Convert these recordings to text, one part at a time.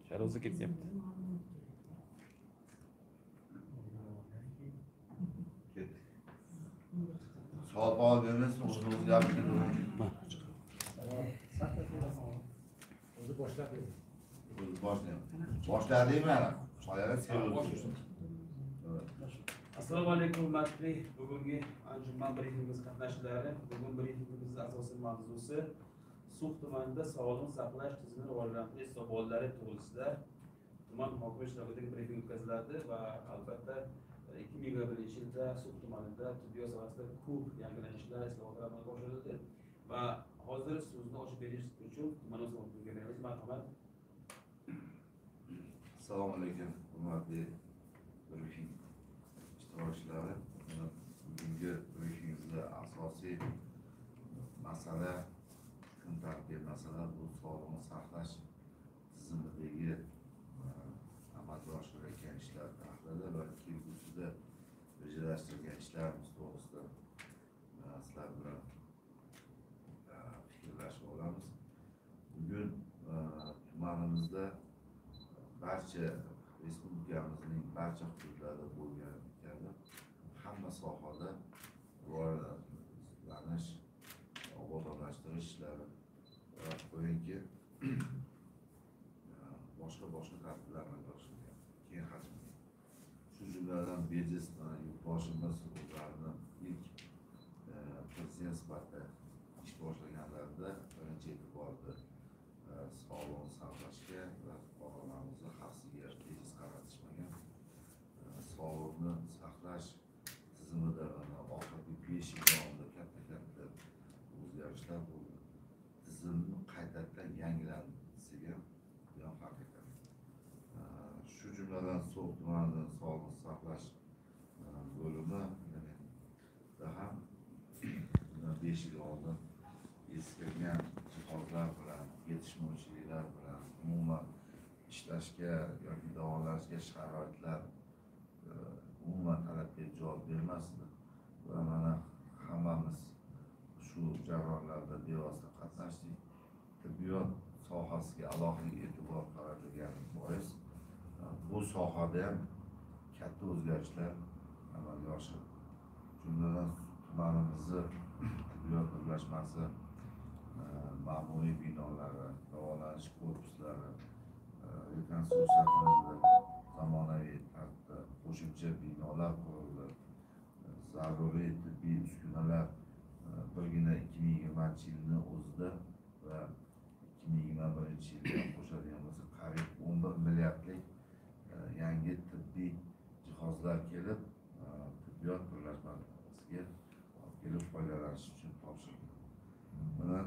Shahroza ketyapti. Soat bor bermasmi? O'zini o'zi gapirdi. O'zi boshladi. O'zi boshlaydi. Boshladingmi? Qoyalar sevib. Assalomu alaykum hurmatli bugungi anjuman brifingimiz qatnashchilari. Bugun brifingimizning asosiy mavzusi So'x tumanida sog'liqni saqlash tizimini rivojlantirish hisobotlari to'g'risida tuman hokimi ishtirokidagi brifing o'tkaziladi va albatta 2021-yilda So'x tumanida tibbiyot sohasida ko'p yangilanishlar, islohotlar amalga oshirildi va hozir so'zni ochib berish uchun tuman hokimiga beramiz. Marhamat. Assalomu alaykum hurmatli brifing ishtirokchilari. Bugungi brifingimizda asosiy masala, kun tartibi masala bu sog'liqni saqlash tizimidagi amalga oshirilayotgan ishlar haqida va kelgusida rejalashtirilgan ishlarimiz to'g'risida sizlar bilan fikrlashib olamiz. Bugun tumanimizda barcha respublikamizning barcha hududlarida bo'lgan kabi hamma sohada rivojlanish, obodonlashtirish ishlari va qo'yingki boshqa tartiblar amalga oshirilgan keng hajmli. Shu jumladan Bezos yurtboshimiz o'zlarini ilk prezident sifatida ish boshlaganlarida birinchi e'tiborni sog'liqni saqlashga va fuqarolarimizni xavfsizligiga bejiz qaratishmagan. Sog'liqni saqlash tizimida oxirgi 5 yil davomida katta o'zgarishlar bo'ldi. Tizimni qaytadan yangilanishga bu ham haqiqat. Shu jumladan So'x tumanida sog'liqni saqlash bo'limi ham bundan 5 yil oldin eskirgan jihozlar bilan, yetishmovchiliklar bilan umuman ishlashga yoki davolashga sharoitlar umuman talabga javob bermasdi va mana hammamiz shu jarayonlarda bevosita qatnashdik. Tibbiyot sohasiga alohida e'tibor qaratilgani bois bu sohada ham katta o'zgarishlar amalga oshirildi. Jumladan tumanimizni tibbiyot birlashmasi ma'muriy binolari, davolanish korpuslari rekonstruksiya qilindi, zamonaviy tartibda qo'shimcha binolar qurildi, zaruriy tibbiy uskunalar birgina 2020-yilni o'zida va 2021-yilga qo'shadigan bo'lsa qariyb 11 milliardlik yangi tibbiy jihozlar kelib tibbiyot birlashmasiga olib kelib foydalanish uchun topshirildi. Mana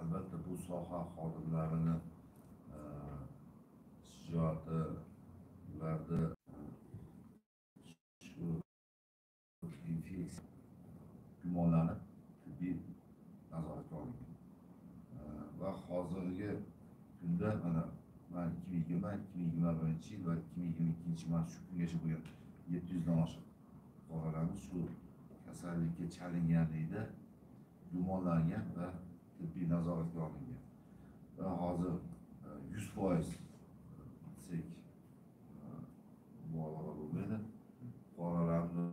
albatta bu soha xodimlarini shijoati, ularni shu infeksiya gumonlanib tibbiy nazoratga olingan va hozirgi kunda mana 2020, 2021 yil va 2022 mana shu kungacha bo'lgan 700 dan oshiq fuqarolarimiz shu kasallikka chalinganligida gumonlangan va tibbiy nazoratga olingan va hozir 100% desak mubolag'a bo'lmaydi. Fuqarolarni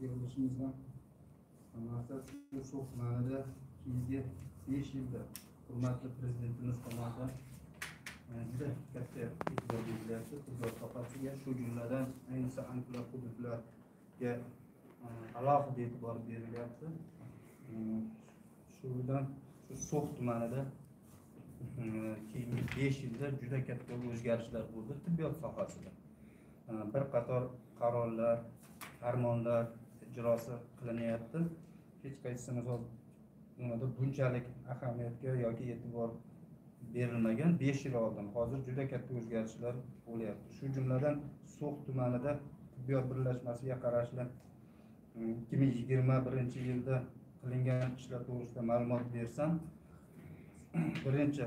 yig'ilishimizdan maqsad shu So'x tumanida keyingi 5 yilda hurmatli prezidentimiz tomonidan juda katta e'tibor berilyapti tibbiyot sohasiga, shu jumladan ayniqsa anklav hududlarga alohida e'tibor berilyapti. Shudan shu So'x tumanida keyingi 5 yilda juda katta o'zgarishlar bo'ldi tibbiyot sohasida. Bir qator qarorlar, farmonlar ijrosi qilinyapti. Hech qaysisi misol nimada bunchalik ahamiyatga yoki e'tibor berilmagan 5 yil oldin. Hozir juda katta o'zgarishlar bo'lyapti. Shu jumladan So'x tumanida tibbiyot birlashmasiga qarashli 2021-yilda qilingan ishlar to'g'risida ma'lumot bersam, birinchi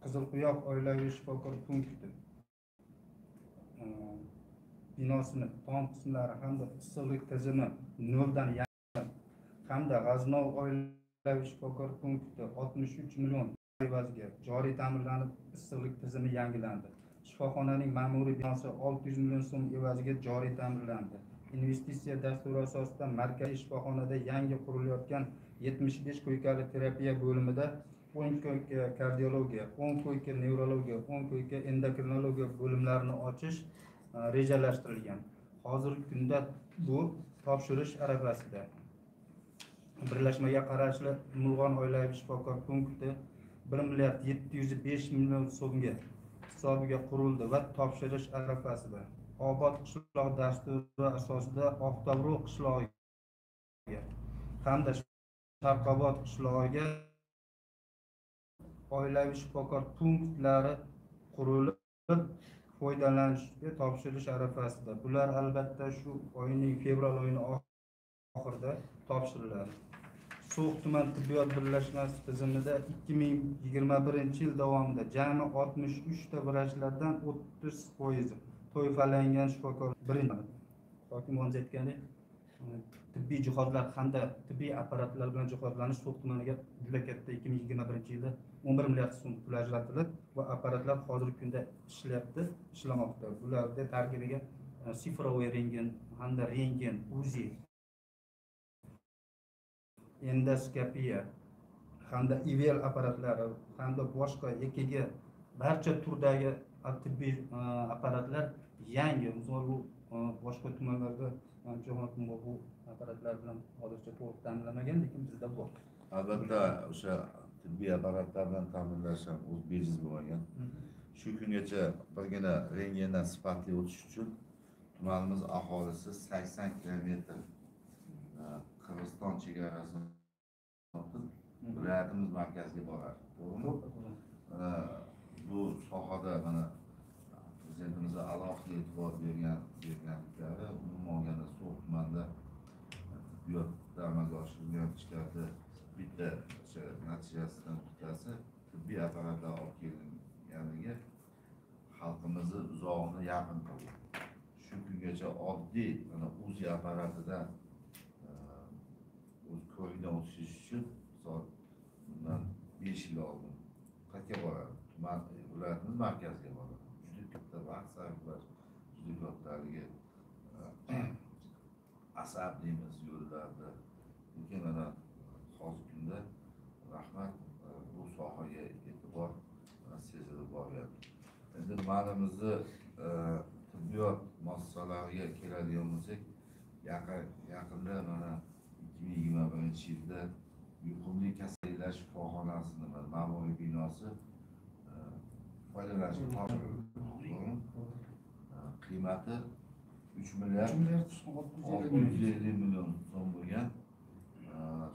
Qizilquyoq oilaviy shifokor punkti binosini tom qismlari hamda issiqlik tizimi noldan yangilanib hamda G'aznov oilaviy shifokor punkti 63 million evaziga joriy ta'mirlanib, issiqlik tizimi yangilandi. Shifoxonaning ma'muriy binosi 600 million so'm evaziga joriy ta'mirlandi. Investitsiya dasturi asosida markaziy shifoxonada yangi qurilayotgan 75 koykali terapiya bo'limida 10 koyka kardiologiya, 10 koyka nevrologiya, 10 koyka endokrinologiya bo'limlarini ochish rejalashtirilgan. Hozirgi kunda bu topshirish arafasida. Birlashmaga qarashli Mulg'on oilaviy shifokor punkti 1 milliard 705 million so'mga hisobiga qurildi va topshirish arafasida. Obod qishloq dasturi asosida Oqtobruh qishlog'iga hamda Sharqobod qishlog'iga oilaviy shifokor punktlari qurilib, foydalanishga topshirish arafasida. Bular albatta shu oyning fevral oyining oxirida topshiriladi. So'x tuman tibbiyot birlashmasi tizimida 2021-yil davomida jami 63 ta vrachlardan 30% toifalangan shifokor. Birinchi hokim aytgandek, tibbiy jihozlar hamda tibbiy apparatlar bilan jihozlanish So'x tumaniga juda katta 2021-yilda 11 milliard so'm pul ajratilib, bu apparatlar hozirgi kunda ishlayapti, ishlamoqda. Bularda tarkibiga sifroviy rentgen hamda rentgen, UZI, endoskopiya hamda IVL apparatlari hamda boshqa EKG barcha turdagi tibbiy apparatlar yangi. Misol bu boshqa tumanlarda bu apparatlar bilan hozircha to'liq ta'minlanmagan, lekin bizda bor. Albatta o'sha tibbiy apparatlar bilan ta'minlash ham o'z bejiz bo'lmagan. Shu kungacha birgina rentgendan sifatli o'tish uchun tumanimiz aholisi 80 kilometr Qirg'iziston chegarasini o'tib viloyatimiz markaziga boradi. To'g'rimi? Bu sohada mana prezidentimiz alohida e'tibor berganliklari, umuman olganda So'x tumanida tibbiyotda amalga oshirilgan ishlarda bitta o'sha natijasidan bittasi tibbiy apparatlar olib kelinganligi xalqimizni uzog'ini yaqin qildi. Shu kungacha oddiy mana UZI apparatidan o'z ko'rikdan o'tish uchun misol bundan 5 yil oldin qayerga boradi? Tuman viloyatimiz markaziga boradi. Juda katta vaqt sarflash, juda katta haligi asab deymiz yo'llarda. Lekin mana hozirgi kunda rahmat bu sohaga e'tibor sezilib boryapti. Endi tumanimizni tibbiyot muassasalariga keladigan bo'lsak, yaqinda mana 2021-yilda yuqumli kasalliklar shifoxonasini ma'muriy binosi foydalanishga topshirildi. Qiymati 3 milliard 650 million so'm bo'lgan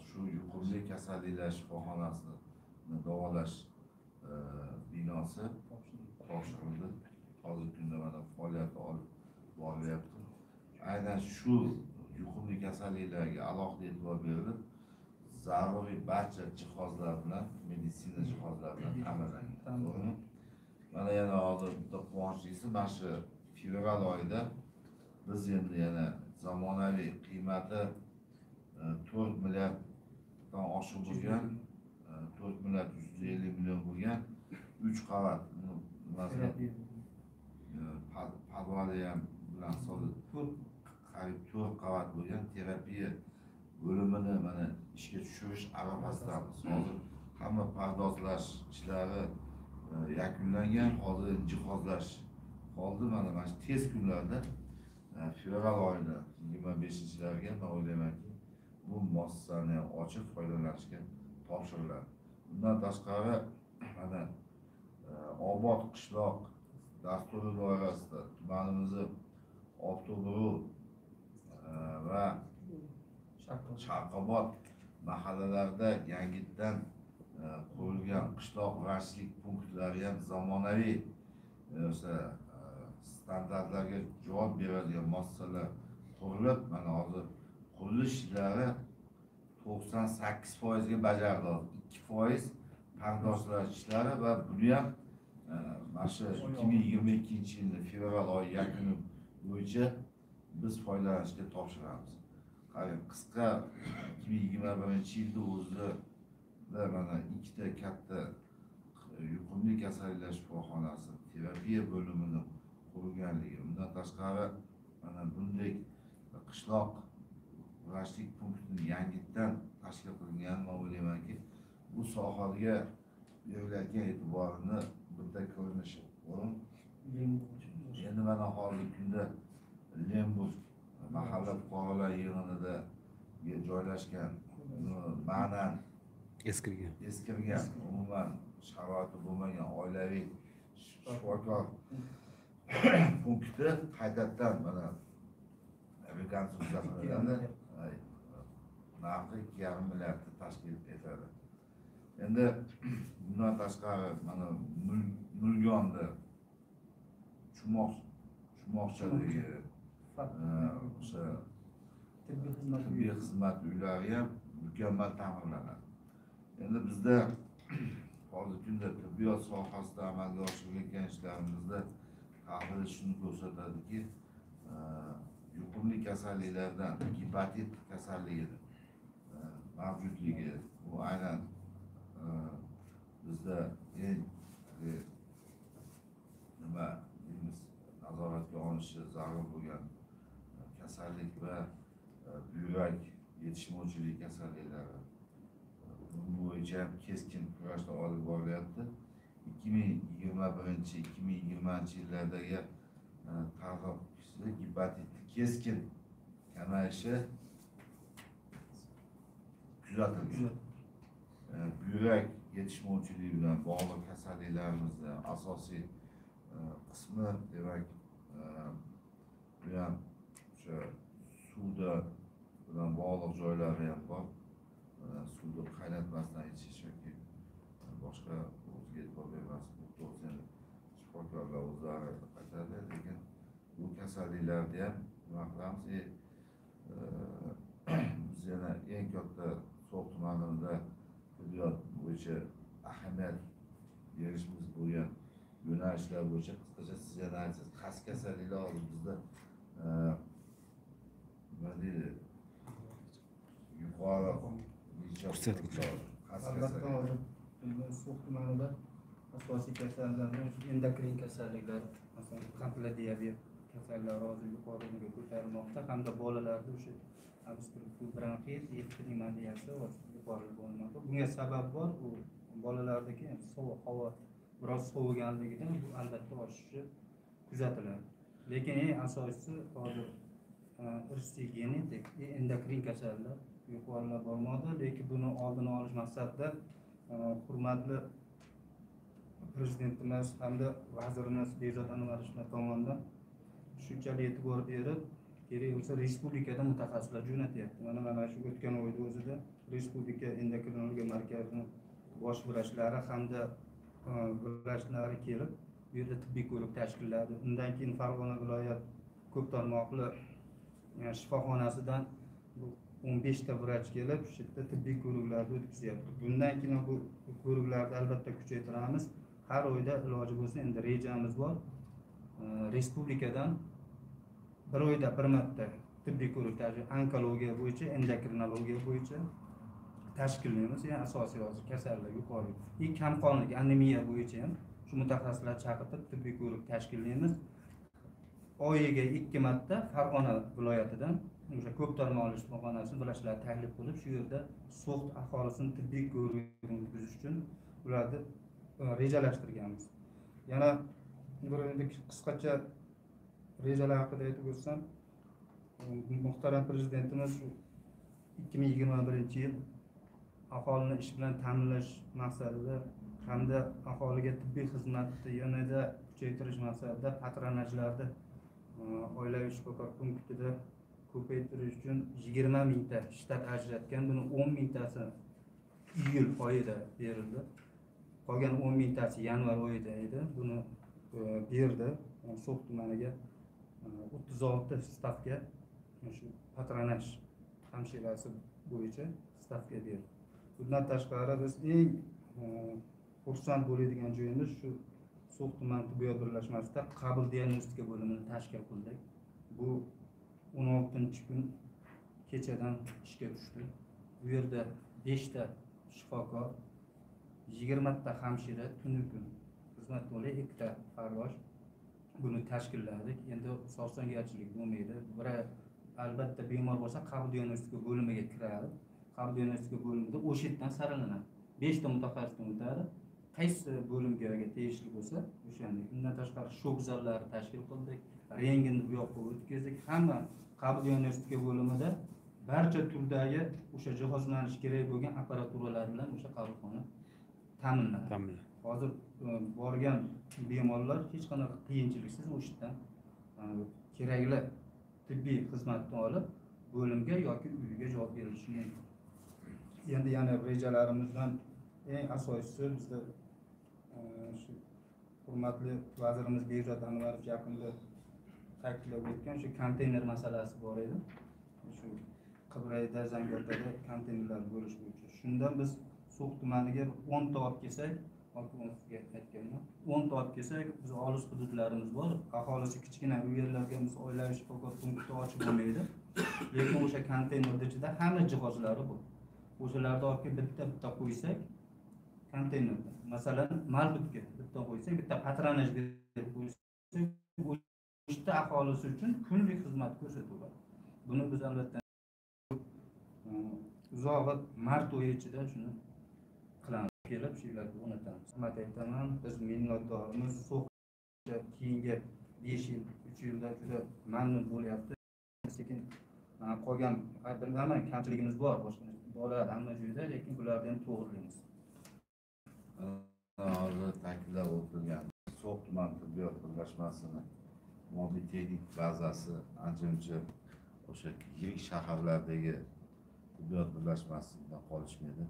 shu yuqumli kasalliklar shifoxonasini davolash binosi topshirildi. Hozirgi kunda mana faoliyati olib borilyapti. Aynan shu yuqumli kasalliklarga alohida e'tibor berilib, zaruriy barcha jihozlar bilan, meditsina jihozlari bilan ta'minlangan. To'g'rimi? Mana yana hozir bitta quvonechlisi, mana shu fevral oyida biz endi yana zamonaviy qiymati 4 milliarddan oshiq bo'lgan, 4 milliard 350 million bo'lgan 3 qavat podvali ham bilan hisoblab qariyb 4 qavat bo'lgan terapiya bo'limini mana ishga tushirish arafasidamiz. Hozir hamma pardozlash ishlari yakunlangan, hozir jihozlash qoldi. Mana shu tez kunlarda fevral oyida 25-larga men o'ylaymanki, bu muassasani ochib foydalanishga topshiriladi. Bundan tashqari mana Obod qishloq dasturi doirasida tumanimizni Oqto'bruh va Sharqobod mahallalarida yangidan qurilgan qishloq vrachlik punktlari ham zamonaviy o'sha standartlarga javob beradigan muassasalar qurilib, mana hozir qurilish ishlari 98% ga bajarildi. 2% pardozlash ishlari va buni ham mana shu 2022-yilning fevral oyi yakuni bo'yicha biz foydalanishga topshiramiz. Qarang, qisqa 2021-yilda o'zida mana ikkita katta yuqumli kasalliklar shifoxonasi terapiya bo'limini qurilganligi, undan tashqari mana bunday qishloq vrachlik punktini yangitdan tashkil qilinganini men o'ylaymanki, bu sohaga berilayotgan e'tiborni bitta ko'rinishi. Endi mana hozirgi kunda Lemburg mahalla fuqarolar yig'inida joylashgan ma'nan eskirgan, umuman sharoiti bo'lmagan oilaviy shifokor punkti qaytadan mana rekonstruksiya qilinadi. Narxi 2,5 milliardni tashkil etadi. Endi bundan tashqari mana Nurgonda Chumoqchadagi o'sha tibbiy xizmat uylari ham mukammal ta'mirlanadi. Endi bizda hozirgi kunda tibbiyot sohasida amalga oshirilayotgan ishlarimizda tahlil shuni ko'rsatadiki, yuqumli kasalliklardan gepatit kasalligini mavjudligi, bu aynan bizda eng nima deymiz, nazoratga olinishi zarur bo'lgan kasallik va buyrak yetishmovchilik kasalliklari bo'yicha ham keskin kurashlar olib borilyapti. 2021-2020 yillardagi targ'ib gepatitni keskin kamayishi kuzatilgan. Buyrak yetishmovchiligi bilan bog'liq kasalliklarimizni asosiy qismi, demak, bu ham o'sha suvda bilan bog'liq joylari ham bor. Suvni qaynatmasdan ichish yoki boshqa o'ziga e'tibor bermaslik, to'g'risi shifokorlar o'zlari aytadi, lekin bu kasalliklarni ham nima qilamiz? Biz yana eng katta So'x tumanida tibbiyot bo'yicha ahamiyat berishimiz bo'lgan yo'nalishlar bo'yicha qisqacha siz yana aytsangiz, qaysi kasalliklar hozir bizda nima deydi, yuqori ko'rsatkichlar? Albatta, hozir So'x tumanida asosiy kasalliklardan endokrin kasalliklar, masalan, qandli diabet kasalliklari hozir yuqoriga ko'tarilmoqda, hamda bolalarda o'sha obstruktiv bronxit, pnevmoniyasi hozir yuqori bo'lmoqda. Bunga sabab bor, u bolalardagi sovuq havo biroz soviganligidan bu albatta oshishi kuzatiladi. Lekin eng asosiysi hozir irsiy genetik endokrin kasallar yuqorilab bormoqda. Lekin buni oldini olish maqsadida hurmatli prezidentimiz hamda vazirimiz Bekzod Anvarovich tomonidan shunchalik e'tibor berib, kerak bo'lsa respublikada mutaxassislar jo'natyapti. Mana shu o'tgan oyda o'zida Respublika endokrinologiya markazining bosh vrachlari hamda vrachlari kelib, bu yerda tibbiy ko'rik tashkilladi. Undan keyin Farg'ona viloyat ko'p tarmoqli shifoxonasidan 15 ta vrach kelib, shu yerda tibbiy ko'riklarni o'tkazyapti. Bundan keyin bu ko'riklarni albatta kuchaytiramiz. Har oyda iloji bo'lsa, endi rejamiz bor. Respublikadan bir oyda bir marta tibbiy ko'rik onkologiya bo'yicha, endokrinologiya bo'yicha tashkillaymiz. Ya'ni asosiy hozir kasallik yuqori и kamqonlik, anemiya bo'yicha ham shu mutaxassislar chaqirtib tibbiy ko'rik tashkillaymiz. Oyiga 2 marta Farg'ona viloyatidan o'sha ko'p tarmoqli shifoxonasi vrachlar taklif qilib, shu yerda So'x aholisini tibbiy ko'rigini o'tkazish uchun ularni rejalashtirganmiz. Yana bir endi qisqacha rejalar haqida aytib o'tsam, muhtaram prezidentimiz 2021-yil aholini ish bilan ta'minlash maqsadida hamda aholiga tibbiy xizmatni yanada kuchaytirish maqsadida patronajlarni oilaviy shifokor punktida ko'paytirish uchun 20 mingta shtat ajratgan. Buni 10 mingtasi iyul oyida berildi. Qolgan 10 mingtasi yanvar oyida edi. Buni berdi So'x tumaniga 36 stavka shu patronaj hamshirasi bo'yicha stavka berdi. Bundan tashqari biz eng xursand bo'ladigan joyimiz shu So'x tuman tibbiyot birlashmasida qabul diagnostika bo'limini tashkil qildik. Bu 16-kun kechadan ishga tushdi. Bu yerda 5 ta shifokor, 20 ta hamshira tunu kun xizmat qiladi, 2 ta farrosh buni tashkilladik. Endi sovsangarchilik bo'lmaydi. Biri albatta bemor bo'lsa qabul diagnostika bo'limiga kiradi. Qabul diagnostika bo'limida o'sha yerdan saralanadi. 5 ta mutaxassisdan o'tadi. Qaysi bo'limga tegishli bo'lsa o'shani. Undan tashqari shok zallari tashkil qildik. Rentgenni bu yoqqa o'tkazdik. Hamma qabul diagnostika bo'limida barcha turdagi o'sha jihozlanish kerak bo'lgan apparaturalar bilan o'sha qabulxona ta'minlanadi. Hozir borgan bemorlar hech qanaqa qiyinchiliksiz o'sha yerdan kerakli tibbiy xizmatni olib bo'limga yoki uyiga javob berilishi mumkin. Endi yana rejalarimizdan eng asosiysi bizda shu hurmatli vazirimiz Bekzod Anvarov yaqinda ta'kidlab o'tgan shu konteyner masalasi bor edi. Shu Qibrayda, Zangiotada konteynerlar bo'lish bo'yicha. Shundan biz So'x tumaniga 10 ta olib kelsak, hokimga aytganman, 10 ta olib kelsak, biz olis hududlarimiz bor, aholisi kichkina, u yerlarga biz oilaviy shifokor punkti ochib bo'lmaydi. Lekin o'sha konteynerning ichida hamma jihozlari bor. O'shalarni olib kelib bitta-bitta qo'ysak, konteynerda, masalan, Malbutga bitta qo'ysak, bitta patronaj berib qo'ysak, o'sha aholisi uchun kunlik xizmat ko'rsatiladi. Buni biz albatta uzog'i mart oyi ichida shuni qilamiz, kelib shu yerlarga o'rnatamiz. Rahmat aytaman, biz minnatdormiz. So'x keyingi 5 yil, 3 yilda juda mamnun bo'lyapti. Sekin qolgan bilaman kamchiligimiz bor, boshqa bo'ladi hamma joyda, lekin bularni ham to'g'rilaymiz. Hozir ta'kidlab o'tilgan So'x tuman tibbiyot birlashmasini moddiy texnik bazasi ancha-muncha o'sha yirik shaharlardagi tibbiyot birlashmasidan qolishmaydi.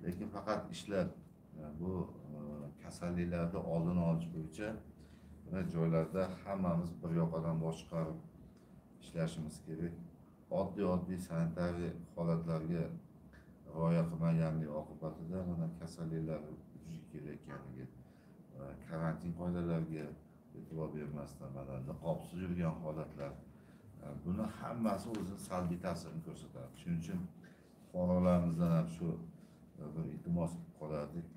Lekin faqat ishlar bu kasalliklarni oldini olish bo'yicha joylarda hammamiz bir yoqadan bosh chiqarib ishlashimiz kerak. Oddiy sanitariy holatlarga rioya qilmaganlik oqibatida mana kasalliklar vujudga kelayotganligi, karantin qoidalariga e'tibor bermasdan mana niqobsiz yurgan holatlar, buni hammasi o'zini salbiy ta'sirini ko'rsatadi. Shuning uchun fuqarolarimizdan ham shu bir iltimos qilib qolardik.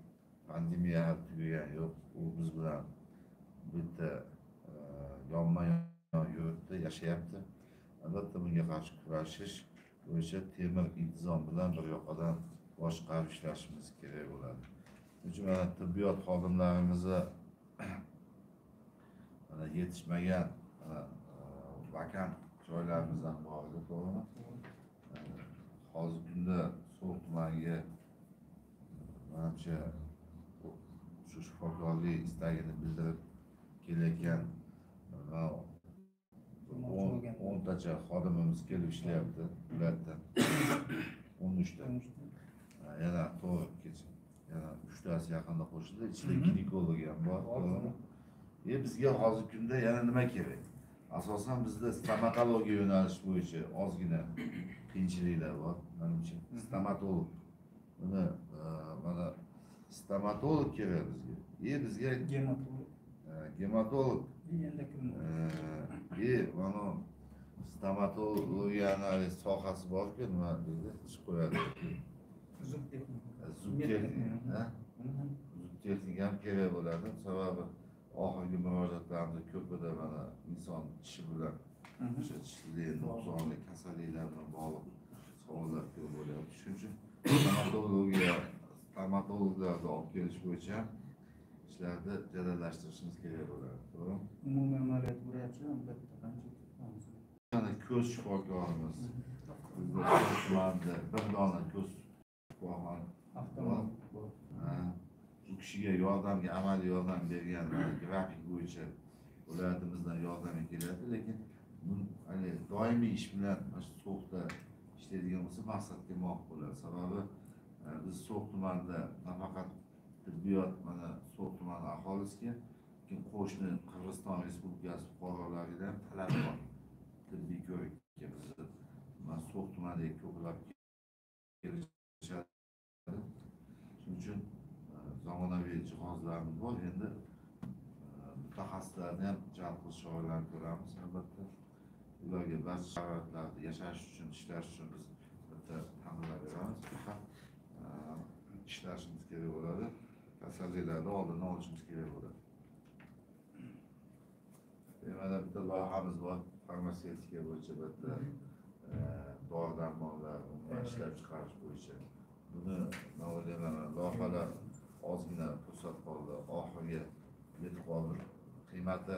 Pandemiya tugagani yo'q, u biz bilan bitta yonma-yon yuribdi, yashayapti. Albatta bunga qarshi kurashish bo'yicha temir intizom bilan bir yoqadan boshqarib ishlashimiz kerak bo'ladi. Shuning uchun mana tibbiyot xodimlarimizni mana yetishmagan vakant joylarimizdan bor edi, to'g'rimi? Hozirgi kunda So'x tumaniga manimcha shu shifokorlik istagini bildirib kelayotgan 10tacha xodimimiz kelib ishlayapti viloyatda. 13 ta. Yana to'g'ri kecha. Yana 3 tasi yaqinda qo'shildi. Ichida ginekolog ham bor, to'g'rimi? Bizga hozirgi kunda yana nima kerak? Asosan bizda stomatologiya yo'nalishi bo'yicha ozgina qiyinchiliklar bor, menimcha. Stomatolog. Buni mana stomatolog kerak bizga. Bizga gematolog. Gematolog. Mana stomatologiyani sohasi bor-ku, nima deydi? Ish qo'yadi. Zubtexnika. Zubtexnika ham kerak bo'ladi. Sababi oxirgi murojaatlarimizda ko'pida mana inson tishi bilan o'sha tishli nuqsonli kasalliklar bilan bog'liq savollar ko'p bo'lyapti. Shuning uchun stomatologlarni olib kelish bo'yicha ishlarni jadallashtirishimiz kerak bo'ladi, to'g'rimi? Umumiy amaliyot vrachı albatta qancha. Mana ko'z shifokorimiz bizda tumanida bir dona ko'z shifoxona bor. Bu kishiga yordamga amaliy yordam bergan grafik bo'yicha viloyatimizdan yordam keladi, lekin hani doimiy ish bilan mana shu So'xda ishlaydigan bo'lsa maqsadga muvofiq bo'ladi. Sababi biz So'x tumanida nafaqat tibbiyot mana So'x tumani aholisiga, lekin qo'shni Qirg'iziston Respublikasi fuqarolariga ham talab bor tibbiy ko'rikka. Bizni mana So'x tumaniga ko'plab kelishadi. Shuning uchun zamonaviy jihozlarimiz bor. Endi mutaxassislarni ham jalb qilish choralarini ko'ramiz albatta. Ularga barcha sharoitlarni yashash uchun, ishlash uchun biz bitta ta'minlab beramiz. Faqat ishlashimiz kerak bo'ladi. Kasalliklarni oldini olishimiz kerak bo'ladi. Mana bitta loyihamiz bor, farmatsevtika bo'yicha bitta dori darmonlar ishlab chiqarish bo'yicha. Buni men o'ylayman, loyihalar ozgina fursat qoldi, oxiriga yetib qoldi. Qiymati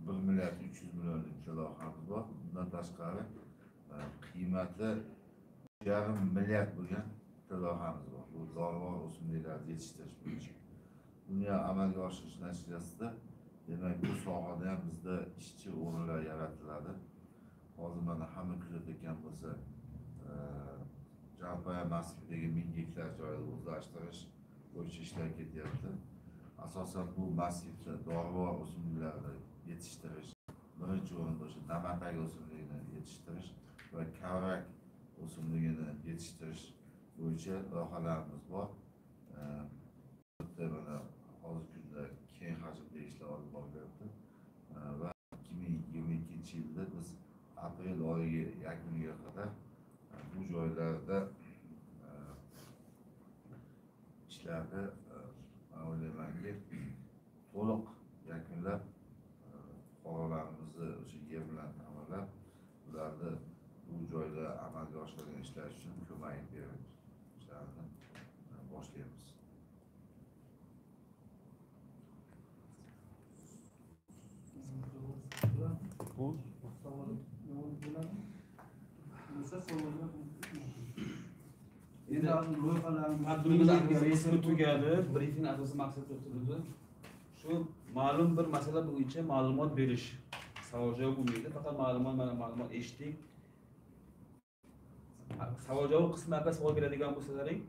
1 milliard 300 millionlik bitta loyihamiz bor. Bundan tashqari qiymati 1,5 milliard bo'lgan bitta loyihamiz bor. Bu dorivor o'simliklarni yetishtirish bo'yicha. Buni amalga oshirish natijasida demak bu sohada ham bizda ishchi o'rinlar yaratiladi. Hozir mana hamma kuzatayotgan bo'lsa, Jalpoya massivdagi 1000 gektar joyni o'zlashtirish bo'yicha ishlar ketyapti. Asosan bu massivda dorivor o'simliklarni yetishtirish, birinchi o'rinda o'sha namatak o'simligini yetishtirish va kavrak o'simligini yetishtirish bo'yicha loyihalarimiz bor. Mana hozirgi kunda keng hajmda ishlar olib borilyapti va 2022-yilda biz aprel oyi yakuniga qadar bu joylarda ishlarni men o'ylaymanki to'liq yakunlab fuqarolarimizni o'sha yer bilan ta'minlab, ularni bu joyda amalga oshirilgan ishlar uchun ko'mak berish ishlarini boshlaymiz. Endi resmi tugadi, brifing asosiy maqsadi turibdi. Shu ma'lum bir masala bo'yicha ma'lumot berish. Savol javob bo'lmaydi, faqat ma'lumot, mana ma'lumot eshitdik. Savol javob qismi aka savol beradigan bo'lsalaring,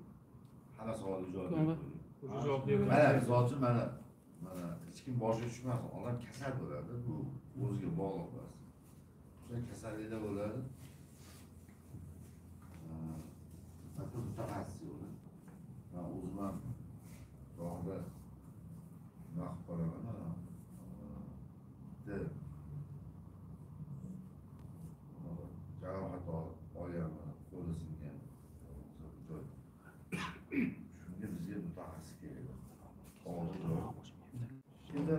hamma savolga javob beradi. Mana misol uchun mana hech kim boshiga tushmasin, odam kasal bo'ladi, bu o'ziga bog'liq emas. O'sha kasallikda bo'ladi. Hatto mutaxassis yo'q. Men o'zim ham bog'da nima qilib qolaman, bitta jarohat olganman, qo'li singan joy. Shunga bizga mutaxassis kerak. Endi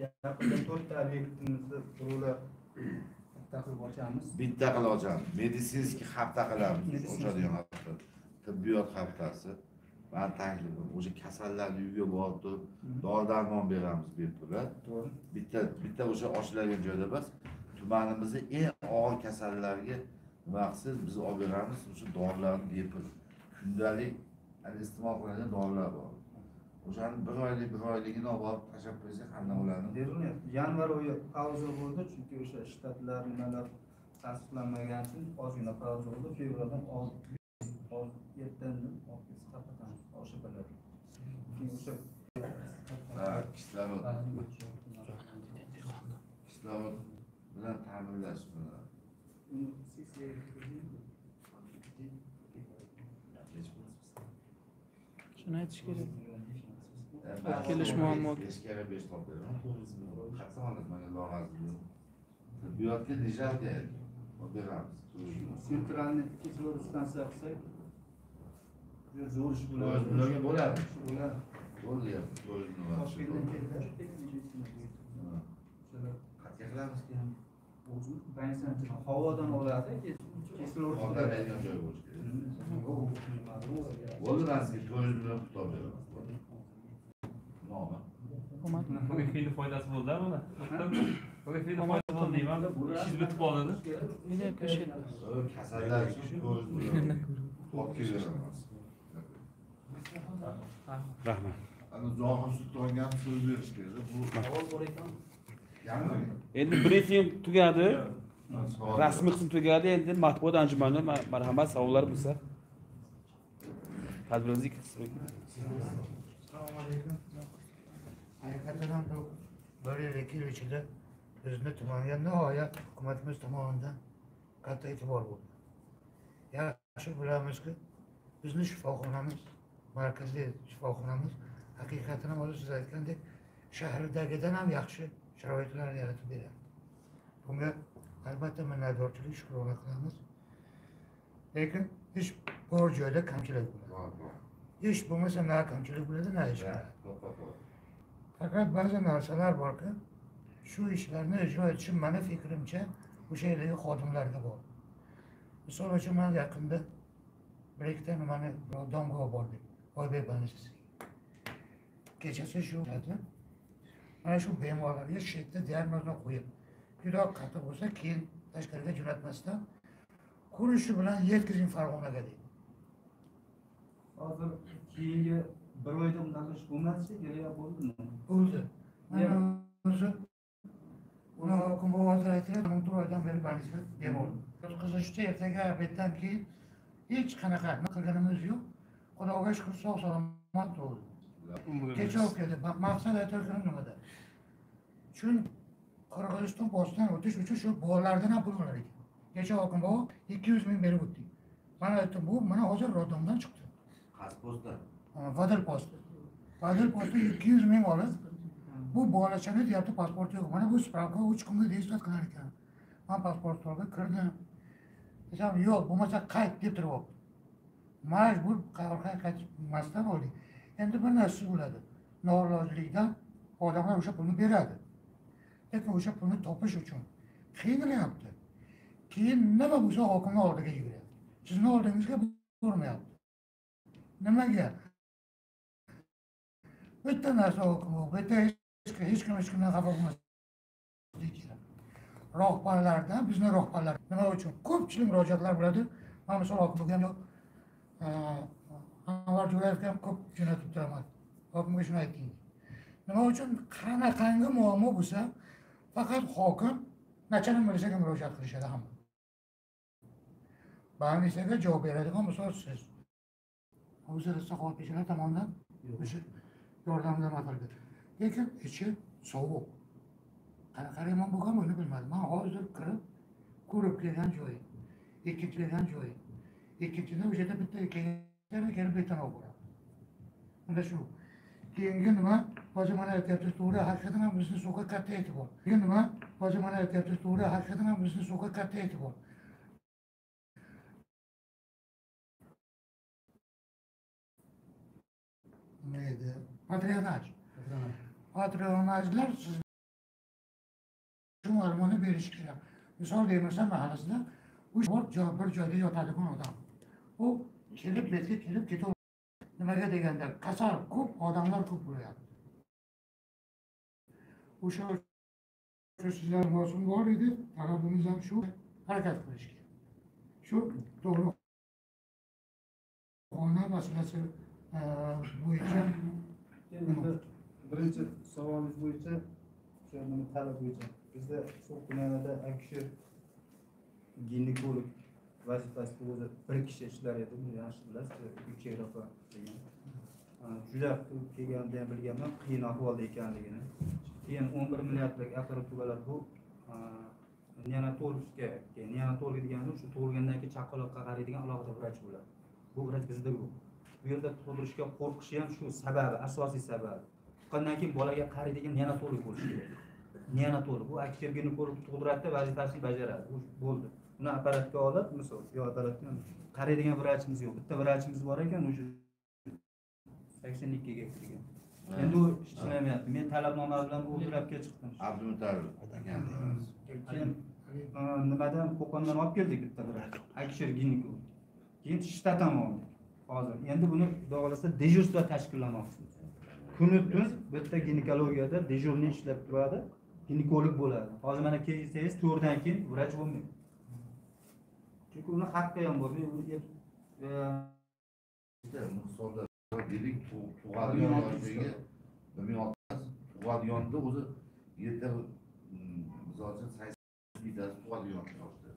yaqinda 4 ta obyektimizni quruvlar bitta qilib ochamiz. Bitta qilib ochamiz. Meditsinskiy hafta qilamiz. Ochadigan hafta. Tibbiyot haftasi. Men taklifim o'sha kasallarni uyga borib turib dori darmon beramiz bepul. To'g'ri. Bitta o'sha ochilgan joyda emas, tumanimizda eng og'ir kasallarga nima qilsangiz biz olib beramiz o'sha dorilarni bepul. Kundalik iste'mol qilinadigan dorilar bor. O'shani bir oyligini olib borib tashlab qo'ysak hamma ularni berilyapti. Yanvar oyi pauza bo'ldi, chunki o'sha shtatlar nimalar tasdiqlanmagani uchun ozgina pauza bo'ldi. Fevraldan ertadan olib tarqatamiz o'sha bo'ladi. Keyin o'sha kislorod bilan ta'minlash bilan. Shuni aytish kerak. Kelish muammo. 5 kere 5 topib beraman. 9 million. Qasam olasiz menga log'azni. Tibbiyotga lejalka olib beramiz. Sentralni kislorod stansiya qilsak, juda zo'r ish bo'ladi. 4 millionga bo'ladi. Bo'ladi. Bo'ldi, 4 million. Toshkentdan keladi. Qatga qilamiz keyin. O'zimiz больницаdan havodan oladi, kislorod oladigan joy bo'lishi kerak. Bo'ldi, men sizga 400 million pul topib beraman. Nomi. Bugun xeyli foydasi bo'ldi buni. Bugun xeyli foydasi bo'ldi deyman. Ishingiz bitib qoldi. Kasallar uchun 400 million olib kelamiz. Rahmat. Ana Zohir Sultonga ham so'z berish kerak. Bu savol bor ekan. Endi brifing tugadi. Rasmiy qism tugadi. Endi matbuot anjumani, marhamat, savollar bo'lsa. Tadbirimiz ikki qismi. Assalomu alaykum. Haqiqatan ham bu bir yil 2 yil ichida bizni tumanga nihoyat hukumatimiz tomonidan katta e'tibor bo'ldi. Yaxshi bilamizki, bizni shifoxonamiz, markaziy shifoxonamiz haqiqatan ham hozir siz aytgandek shahridagidan ham yaxshi sharoitlar yaratib beradi. Bunga albatta minnatdorchilik, shukrona qilamiz. Lekin ish bor joyda kamchilik bo'ladi. Ish bo'lmasa na kamchilik bo'ladi, na ish bo'ladi. Faqat ba'zi narsalar borki, shu ishlarni ijro etishi mani fikrimcha o'sha yerdagi xodimlarga bor. Misol uchun man yaqinda bir ikkita nimani domga olib bordik, Oybek больницasiga. Kechasi shu mana shu bemorlarga shu yerda diagnozni qo'yib, juda qattiq bo'lsa keyin tashqariga jo'natmasdan ko'rishi bilan yetkazing Farg'onaga deydi. Hozir keyingi bir oyda bunaqa ish bo'lmadi shekilli, yo bo'ldimi? Bo'ldi. Mana o'zi uni hokim hozir aytyapti, 14 oydan beri больницada bemor. Yotqizishda ertaga obeddan keyin hech qanaqa nima qilganimiz yo'q. Xudoga shukur, sog' salomat tug'ildi. Kecha olib keldi. Maqsad aytayotganim nimada? Chunki Qirg'iziston postidan o'tish uchun shu bolalardan ham pul olar ekan. Kecha hokim bobo 200 ming berib o'tdik. Mana aytdim, bu mana hozir roddomdan chiqdi. Qaysi postdan? Vadil posti. Vadil posti 200 ming olib, bu bolachani deyapti, pasporti yo'q. Mana bu spravka 3 kunga действовать qilar ekan. Men pasport olib kirdim. Desam, yo'q, bo'lmasa qayt deb turib oldi. Majbur orqaga qaytmasdan oldik. Endi bir narsa bo'ladi. Norozilikdan odamlar o'sha pulni beradi. Lekin o'sha pulni topish uchun qiynalyapti. Keyin nima bo'lsa hokimning oldiga yuguryapti. Sizni oldingizga bormayapti. Nimaga? Bitta narsa hokim, bitta hech kim hech kimdan xafa bo'lmasligi kerak. Rahbarlardan, bizni rahbarlar nima uchun ko'pchilik murojaatlar bo'ladi. Men misol hokimga ham yo'q, Anvar Jo'rayevga ham ko'p jo'natib turaman. Hokimga shuni ayting. Nima uchun qanaqangi muammo bo'lsa, faqat hokim nachalnik militsiyaga murojaat qilishadi hamma. Militsiyaga javob beradigan misol siz. O'zi saxovatpeshalar tomonidan o'sha yordamda nima qildi. Lekin ichi sovuq. Qanaqa remont bo'lgan buni bilmadim. Men hozir kirib ko'rib kelgan joyi, ikkinchi kelgan joyi. Ikkinchidan o'sha yerda bitta kelgan kelib bittani olib boradi. Unda shu. Keyingi nima? Hozir mana aytyapsiz, to'g'ri, haqiqatan ham bizni so'qa katta e'tibor. Keyin nima? Hozir mana aytyapsiz, to'g'ri, haqiqatan ham bizni so'qa katta e'tibor. Nima edi? Patronaj. Patronajlar siz shu ma'lumotni berish kerak. Misol deymiz, mahallasida u bir joyda yotadigan odam. U kelib bu yerga kelib ketaveradi. Nimaga deganda kasal ko'p, odamlar ko'p bo'lyapti. O'sha sizlar mavsum bor edi, talabimiz ham shu, harakat qilish kerak. Shu tug'ruqxona masalasi bo'yicha. Endi birinchi savolingiz bo'yicha, o'sha nima talab bo'yicha bizda So'x tumanida akusher ginekolog vazifasida o'zi bir kishi ishlar edi, buni yaxshi bilasiz, Gulchehra opa degan. Juda kelganimda ham bilganman qiyin ahvolda ekanligini. Keyin 11 milliardlik apparaturalar bu neonatologga, neonatolog degani shu tug'ilgandan keyin chaqaloqqa qaraydigan alohida vrach bo'ladi. Bu vrach bizda yo'q. Bu yerda tug'dirishga qo'rqishi ham shu sababi, asosiy sababi. Tuqqandan keyin bolaga qaraydigan neonatolog bo'lishi kerak. Neonatolog bu akusher ginekolog tug'diradi, vazifasini bajaradi. U bo'ldi. Uni apparatga olib, misol, yo apparatga qaraydigan vrachimiz yo'q. Bitta vrachimiz bor ekan, o'sha 82 ga kirgan. Endi u ishlamayapti. Men talabnoma bilan o'ldirabga chiqdim. Abdumutalib ekan. Keyin nimadan Qo'qondan olib keldik bitta vrach, akusher ginekolog. Keyin shtat ham oldik. Hozir endi buni xudo xohlasa dejurство tashkillamoqchimiz. Kuni tun bitta ginekologiyada dejurniy ishlab turadi, ginekolog bo'ladi. Hozir mana kelsangiz 4 dan keyin vrach bo'lmaydi. Chunki uni haqqi ham bor. Misolda dedik, tug'adigan yoshdagi 1600 tug'adiganda o'zi yerda misol uchun 80 mingtasi tug'adigan yoshda.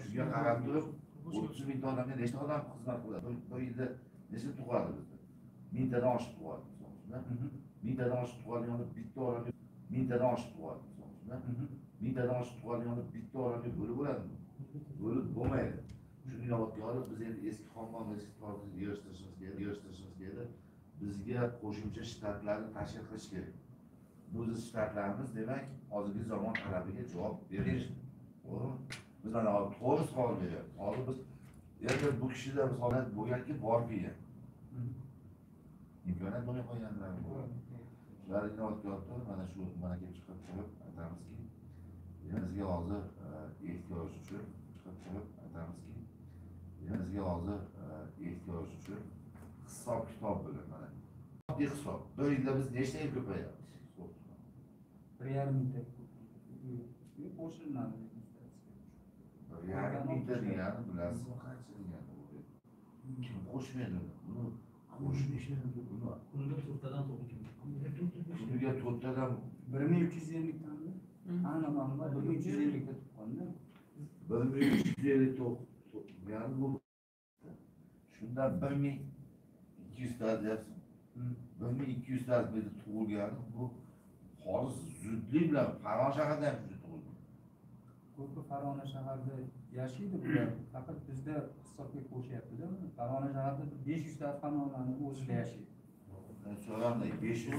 Shunga qarab turib 30 mingta odamga nechta odam xizmat qiladi? Bir yilda nechta tug'adi bizda? Mingtadan oshiq tug'adi misol uchun. Mingtadan oshiq tug'adiganda bitta odamga mingtadan oshiq tug'adi misol uchun. Mingtadan oshiq tug'adiganda bitta odamga bo'lib bo'ladimi? Bo'lib bo'lmaydi. Shuni inobatga olib biz endi eski xonadon eski tortib yig'ishtirishimiz kerak, yig'ishtirishimiz kerak. Bizga qo'shimcha shtatlarni tashkil qilish kerak. Bizni shtatlarimiz demak hozirgi zamon talabiga javob bermaydi. To'g'rimi? Biz mana to'g'ri savol beryapmiz. Hozir biz endi bu kishida misol bo'lganki borib kelgan. Imkoniyat bo'lmay qolganlar bu. Shular inobatga mana shu mana kelib chiqib turib aytamizki, bizga hozir ehtiyoj uchun chiqib turib aytamizki, bizga hozir ehtiyoj uchun hisob kitob bilan mana oddiy hisob. Bir yilda biz nechtaga ko'payamiz? 1,5 mingta qo'shilmadi. 1,5 mingta degani bilasiz qancha degani bu? Kim qo'shmaydi buni? Qo'shmaydi buni. Kunda to'rttadan tug'ilgan. Kuniga to'rttadan 1350 tani. Ana ma'lumot 1350 ta tuqqanda. 1350 tug'ilgan bu. Shundan 1200 ta deyapsiz. 1200 ta tug'ilgani bu hozir zudlik bilan Farg'ona shahrida ham shunday tug'ilgan. Ko'pi Farg'ona shahrida yashaydi bular. Faqat bizda hisobga qo'shyapti-da. Farg'ona shahrida 500 ta Farg'onani o'zida yashaydi. So'ramda 500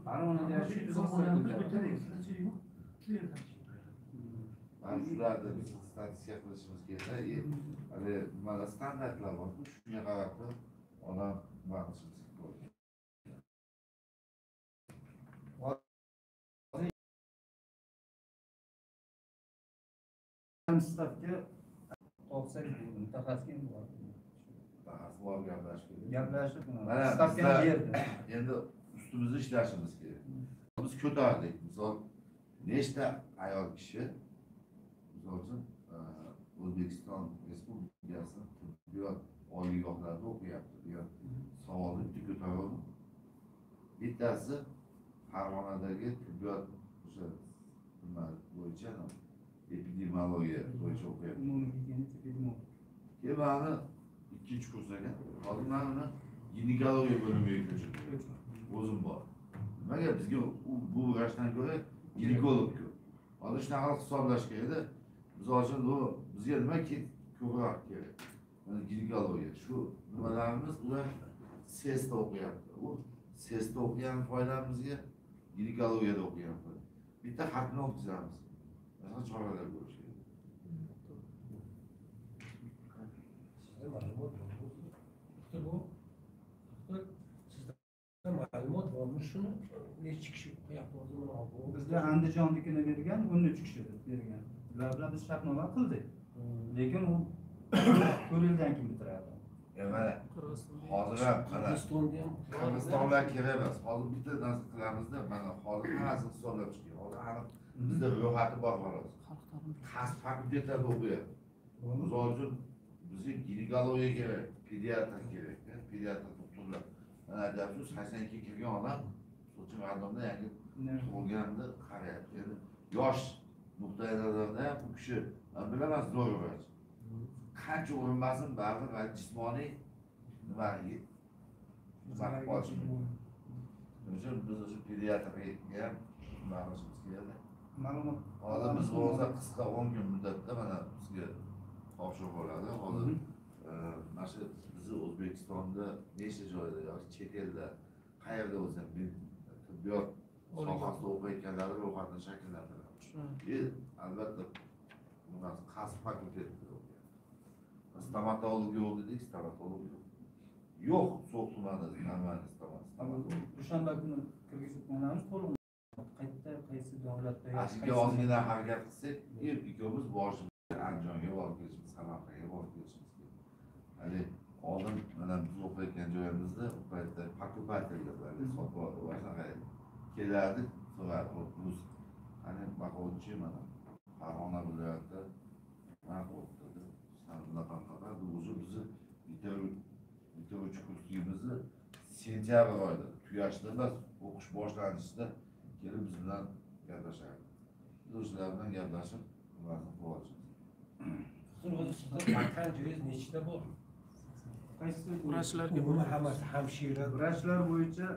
Farg'onada yashaydi, biz hisobga. Mana shularni biz statistika qilishimiz kerak. Hali mana standartlar bor, shunga qarab odam nima qilishimiz kerak. Stavka topsak mutaxassisga bor. Mutaxassis bor gaplashib kerak. Gaplashib, stavkani berdi. Endi ustimizda ishlashimiz kerak. Biz ko'tardik. Misol nechta ayol kishi misol uchun O'zbekiston Respublikasi tibbiyot oliygohlarida o'qiyapti degan savolni bitta ko'tardim. Bittasi Farg'onadagi tibbiyot o'sha nima bo'yicha epidemiologiya bo'yicha o'qiyapti. Keyin mani ikkinchi kurs ekan. Hozir men uni ginekologiya bo'limiga ko'chirdim. O'zim bor. Nimaga bizga bu vrachdan ko'ra ginekolog ko'p. Hozir shunaqa qilib hisoblash kerakda. Misol uchun bu bizga nima ko'proq kerak? Mana ginekologiya. Shu nimalarimiz ular SESda o'qiyapti. U SESda o'qigan foydamizga ginekologiyada o'qigan foyda. Bitta xatni o'tkazamiz. Masalan, choralar ko'rish kerak. Sizda ma'lumot bormi? Bu sizda ma'lumot bormi? Shuni necha kishi o'qiyapti hozir mana bu? Bizda Andijonnikini bergan 13 kishi bergan. Ular bilan biz shartnoma qildik. Lekin u 4 yildan keyin bitiradi. Mana hozir ham Qirg'izistonda kerak emas. Hozir bitta narsa qilamizda, mana hozir hammasini hisoblab chiqing. Hozir aniq bizda ro'yxati bor xolos. Kasb fakultetlarda o'qiyapti. Misol uchun bizga ginekologiya kerak, pediatr kerak, pediatr doktorlar. Mana aytyapsiz, 82 kirgan odam o'sha mardonda yangi tug'ilganda qarayapti. Endi yosh nuqtai nazaridan ham bu kishi, men bilaman, zo'r vrach. Qancha urinmasin, baribir jismoniy nima qilib qolishi mumkin. Shuning uchun biz o'sha pediatrga ham nima qilishimiz kerak. Ma'lumot hozir biz bo'lsa qisqa 10 kun muddatda mana bizga topshiriq bo'ladi. Hozir mana shu bizni O'zbekistonda nechta joyda yoki chet elda qayerda bo'lsa ham tibbiyot sohasida o'qiyotganlarni ro'yxatini shakllantiramiz. Albatta bunaqasi kasb fakultetida o'qiyapti. Stomatolog yo'q dedik, stomatolog yo'q. Yo'q, So'x tumanida normal stomatolog. Dushanba kuni kirgizib qo'yamiz to'liq. Qayerda, qaysi davlatda yoki ozgina harakat qilsak, ikkovimiz borishimiz, Andijonga borib kelishimiz, Samarqandga borib kelishimiz kerak. Hali oldin mana biz o'qiyotgan joyimizda u paytda покупательlar sotib kelardi, so'rardi, rus qani baquvchi mana Farg'ona viloyatida nima qilyapti deb, bunaqa bunaqa o'zi bizni bitiruvchi kursligimizni sentyabr oyida tugashida emas, o'qish boshlanishida kelib biz bilan gaplashardi. Biz o'shalar bilan gaplashib ularni qilib olishimiz. O'zi sizda vakant joyingiz nechta bor? Qaysi vrachlarga umuman hammasi hamshira vrachlar bo'yicha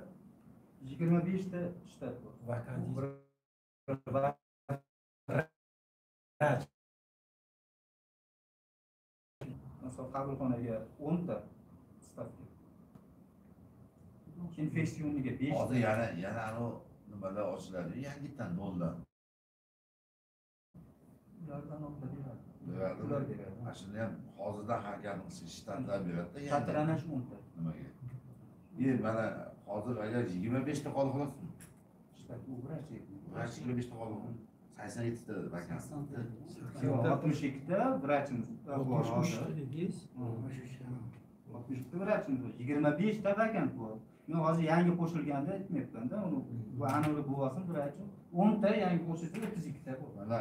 25 ta shtat bor. Vakant Masalan, qabulxonaga 10 ta stavka. Infeksiyonniga 5. Hozir yana anu nimalar ochiladi, yangitdan noldan. Ulardan olib beradi. Ular beradi. Mana shuni ham hozirdan harakat qilish, shtatlar beradi-da. Patranash 10 ta. Nimaga? Mana hozir agar 25 ta qoldi xolosmi? Shtat u vrach. Vrach 25 ta qoldi. 87 ta vakans. 62 ta vrachimiz bor. 63 ta dedingiz. 63 ta vrachimiz bor. 25 ta vakant bor. Men hozir yangi qo'shilganda aytmayapman-da, uni bu aniqlik bo'lsin vrach. 10 ta yangi qo'shilsa 32 ta bor. Mana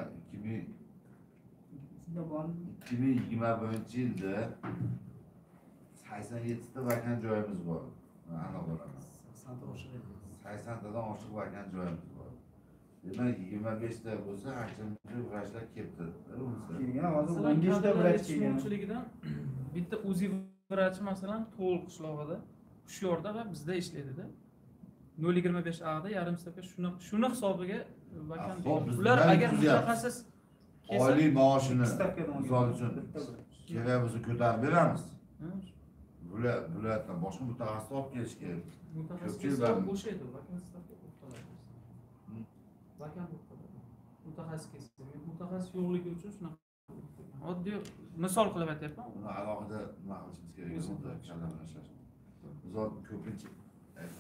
2021-yilda 87 ta vakant joyimiz bor. Aniq bo'laman. 80 ta oshiq edi. 80 tadan oshiq vakant joyimiz bor. Demak, 25 ta bo'lsa, ancha-muncha vrachlar kelibdi. Kelgan, hozir 15 ta vrach kelgan. Yetishmovchiligidan bitta UZI vrachi masalan To'l qishlog'ida, Hushyorda va bizda ishlaydida. 0.25 A'da yarim stavka shuni hisobiga vakant. Ular agar mutaxassis oylik maoshini misol uchun kerak bo'lsa ko'tarib beramiz. Viloyatdan boshqa mutaxassis olib kelish kerak. Mutaxassis bo'shaydi, vakant stavka bo'lib qoladi. Vakant bo'lib qoladi. Mutaxassis kelsa, mutaxassis yo'qligi uchun shunaqa. Oddiy misol qilib aytyapman. Uni alohida nima qilishimiz kerak edi, kalla bilan ishlash. Misol ko'pincha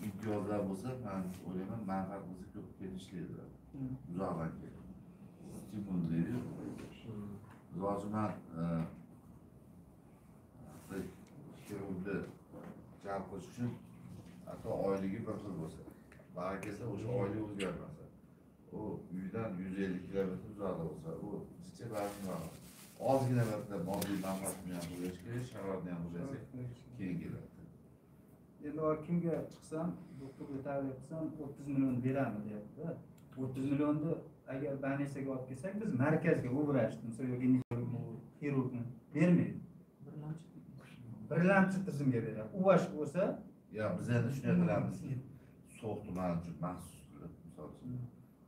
imtiyozlar bo'lsa, men o'ylayman, manfaat bo'lsa ko'p kelib ishlaydilar. Uzoqdan kelib. Stimul deydi. Misol uchun men xirurgni jalb qilish uchun hatto oyligi bir xil bo'lsa, bari kelsa o'sha oylik o'zgarmasa, u uydan 150 kilometr uzoqda bo'lsa, u jicha baribir ozgina vaqtda moddiy manfaatni ham qo'yash kerak, sharoitni ham qo'yasak keyin keladi. Endi kimga chiqsam, doktorga taklif qilsam 30 million beramiz deyapti. 30 millionni agar больницаga olib kelsak, biz markazga u vrachni, misol yoki xirurgni bermaydi. Birlamchi tizimga beradi. U vash bo'lsa, ya biz endi shunday qilamizki, So'x tumani uchun maxsus qilib, misol uchun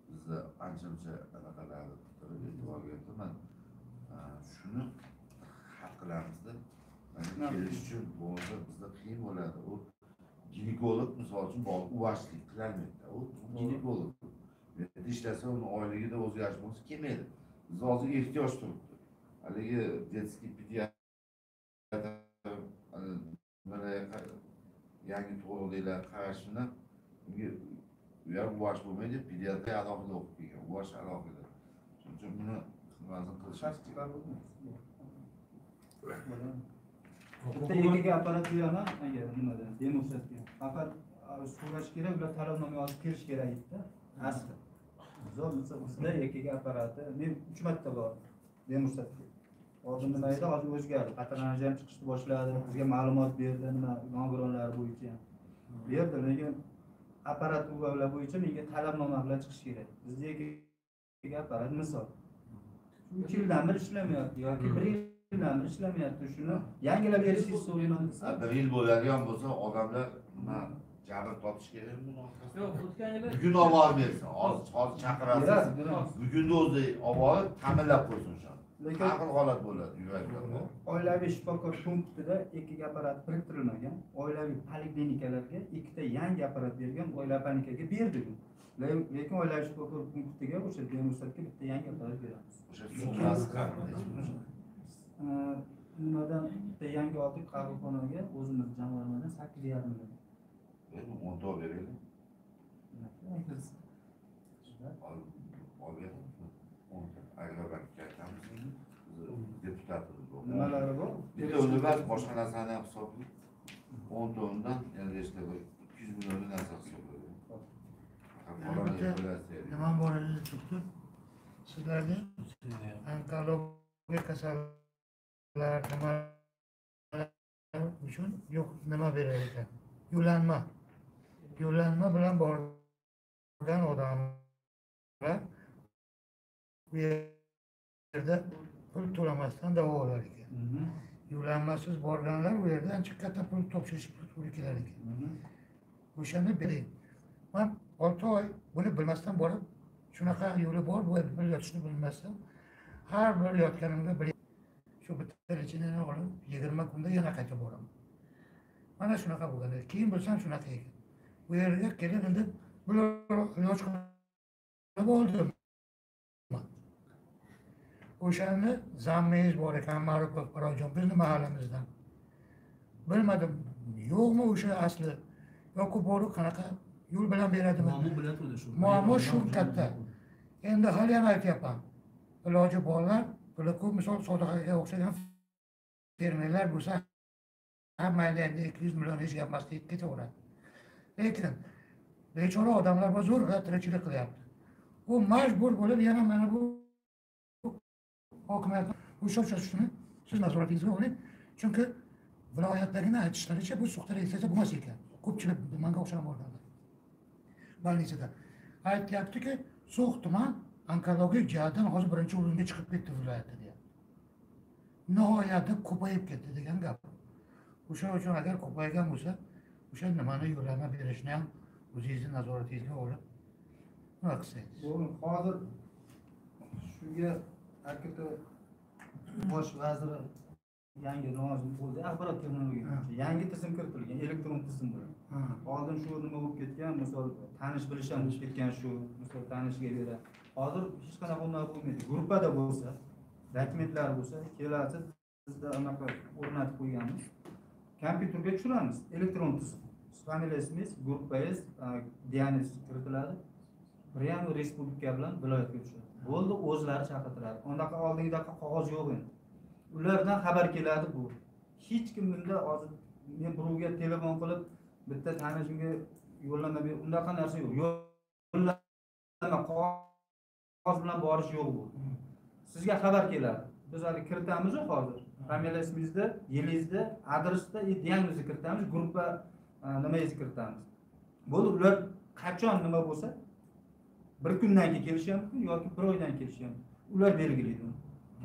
bizda ancha-muncha anaqalarni qilib e'tiborga aytaman. Shuni hal qilamizda. Mana kelish uchun bo'lmasa bizda qiyin bo'ladi. U ginekolog misol uchun borib uvashlik qilolmaydi. U ginekolog. Ishlasa uni oyligida o'zgarish bo'lsa kelmaydi. Bizda hozir ehtiyoj turibdi. Haligi detskiy pediatr yangi tug'ilganlar qarashini unga u ham uvash bo'lmaydi, pediatriya alohida o'qib kelgan, uvash alohida. Shuning uchun buni nimasini qilishimiz kerak. Bitta EKG apparat beraman agar nimada demonstratga. Faqat so'rash kerak, ular talabnoma yozib kelish kerak edi-da. Asli. Zo'r bizda EKG apparati men 3 marta bor demonstratga. Oldin nima edi, hozir o'zgardi. Patronaj ham chiqishni boshladi, bizga ma'lumot berdi, nima nogironlar bo'yicha ham berdi, lekin apparat ular bo'yicha menga talabnoma bilan chiqish kerak. Bizda EKG apparat misol 3 yildan beri ishlamayapti yoki 1 yildan beri ishlamayapti. Shuni yangilab berishingizni so'rayman desa, 1 yil bo'ladigan bo'lsa odamlar nima jabr topish kerakmi buni orqasida? Yo'q, o'tgan yili bugun olib borib bersin. Hozir chaqirasiz. Bugunni o'zi olib borib ta'minlab qo'ysin o'shani. Lekin har xil holat bo'ladi, yuraklar. Oilaviy shifokor punktida EKG apparat biriktirilmagan. Oilaviy poliklinikalarga 2 ta yangi apparat bergan, oilaviy poliklinikaga berdik. Lekin oilaviy shifokor punktiga o'sha demonstratga bitta yangi apparat beramiz. O'sha summasi nimadan bitta yangi oldik qabulxonaga o'zimiz jamg'armadan 8,5 million. Endi 10 ta beraylik. Olib bering. 10 ta. Agrobankka aytamiz. Deputatimiz bor. Nimalari bor? Bitta uni emas, boshqa narsani ham hisoblaydi. 10 ta undan yana nechta bir 200 millionlik narsa hisoblaydi. Nima bor edi doktor? Sizlarga onkologiya kasallar nima uchun yo'q nima berar ekan? Yo'llanma. Yo'llanma bilan borgan odamlar bu yerda pul to'lamasdan davo olar ekan. Yo'llanmasiz borganlar u yerda ancha katta pul topshirish to'g'ri kelar ekan. O'shani bering. Men 6 oy buni bilmasdan borib, shunaqa yo'li bor, bu bir yotishni bilmasdan har bir yotganimda bir shu bitta lechenieni olib 20 kunda yana qaytib boraman. Mana shunaqa bo'lgan. Keyin bilsam shunaqa ekan. Bu yerga kelib endi Bular iloj qilib oldim. O'shani zammingiz bor ekan, Ma'rupov Farozjon, bizni mahallamizdan. Bilmadim, yo'qmi o'sha asli yoki boru qanaqa yo'l bilan beradimi? Muammo bilan turdi shu. Muammo shu katta. Endi hali ham aytyapman. Iloji borlar, puli ko'p, misol Sodiq akaga o'xshagan fermerlar bo'lsa, ham mayli endi 200 million hech gap emas deb ketaveradi. Lekin bechora odamlar bor, zo'rg'a tirikchilik qilyapti. U majbur bo'lib yana mana bu hokimiyat o'sha shuni siz nazoratingizga oling. Chunki viloyatdagini aytishlaricha bu So'xda reyestrda bo'lmas ekan. Ko'pchilik menga o'xshagan borganlar. Больницада aytyaptiki, So'x tuman onkologik jihatdan hozir birinchi o'ringa chiqib ketdi viloyatda deyapti. Nihoyatda ko'payib ketdi degan gap. O'sha uchun agar ko'paygan bo'lsa, o'sha nimani yo'llanma berishni ham o'zingizni nazoratingizga olib nima qilsangiz. Hozir shunga AKT bosh vaziri yangi nozim bo'ldi, axborot texnologiyasi yangi tizim kiritilgan, elektron tizim bilan. Oldin shu nima bo'lib ketgan, misol tanish bilish ham bo'lib ketgan, shu misol tanishiga beradi. Hozir hech qanaqa unaqa bo'lmaydi. Gruppada bo'lsa, dokumentlar bo'lsa, kelasi bizda anaqa o'rnatib qo'yganmiz. Kompyuterga tushiramiz, elektron tizim. Familiya ismingiz, gruppangiz, diagnoz kiritiladi. Prямо respublika bilan viloyatga tushadi. Bo'ldi, o'zlari chaqirtiradi. Undaqa oldingidaqa qog'oz yo'q endi. Ulardan xabar keladi bu. Hech kim bunda hozir men birovga telefon qilib bitta tanishimga yo'llanma ber, undaqa narsa yo'q. Yo'llanma qog'oz bilan borish yo'q bu. Sizga xabar keladi. Biz hali kiritamiz hozir. Familiya ismingizni, yilingizni, adresni, diagnozni kiritamiz, gruppa nimangizni kiritamiz. Bo'ldi, ular qachon nima bo'lsa bir kundan keyin kelishi ham mumkin yoki bir oydan kelishi ham mumkin. Ular belgilaydi uni.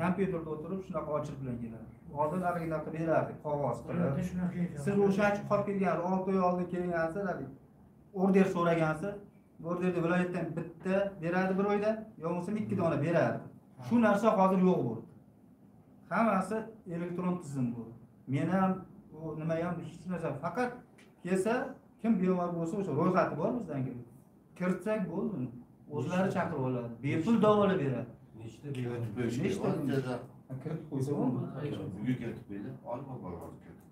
Kompyuterda o'tirib shunaqa ochiq bilan keladi. Oldin haligidaqa berardik qog'oz qilib. Siz o'sha qolib kelgan 6 oy oldin kelgansiz, hali order so'ragansiz, orderni viloyatdan bitta beradi bir oyda, yo bo'lmasa 2 dona beradi. Shu narsa hozir yo'q bo'ldi. Hammasi elektron tizim bu. Men ham u nima ham hech narsa, faqat kelsa kim bemor bo'lsa o'sha ro'yxati bor bizdan kelib. Kiritsak bo'ldi. O'zlari chaqirib oladi. Bepul davolab beradi. Nechta nechta kiritib qo'ysa bo'ladi. Bugun kiritib qo'ydi. Olma bor hozir kiritib.